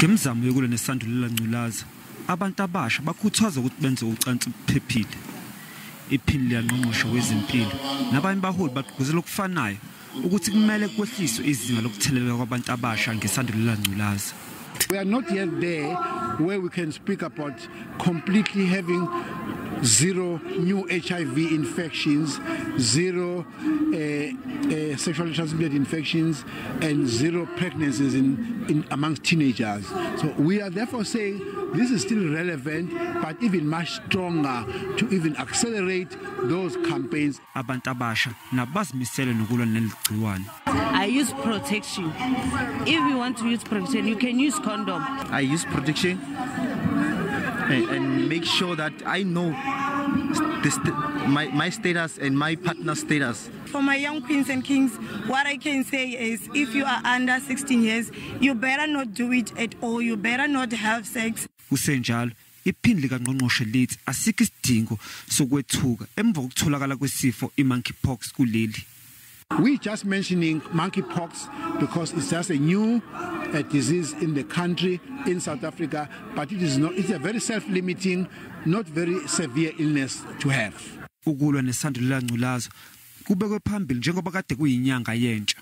Ngemizamo yokulwa nesandulela ngculaza, abantu abasha bakhuthazwa ukuthi benze ucansi oluphephile. Iphini likangqongqoshe wezempilo nabanye baholi bagqugquzela okufanayo ukuthi kumele kwehliswe izinga lokutheleleka kwabantu abasha ngesandulela ngculaza. We are not yet there where we can speak about completely having zero new HIV infections, zero sexually transmitted infections, and zero pregnancies in amongst teenagers. So we are therefore saying this is still relevant, but even much stronger to even accelerate those campaigns. Abantu abasha nabazimisele nokulwa neligciwane. I use protection. If you want to use protection, you can use condom. I use protection and make sure that I know my status and my partner's status. For my young queens and kings, what I can say is if you are under 16 years, you better not do it at all. You better not have sex. Kusenjalo, iphini likangqongqoshe lithi asikho isidingo sokwethuka emva kokutholakala kwesifo i-monkeypox kuleli. We just mentioning monkeypox because it's just a new disease in the country, in South Africa, but it is not. It's a very self-limiting, not very severe illness to have. Ukulwa nesandulela ngculaza kubekwe phambili njengoba kade kuyinyanga yentsha.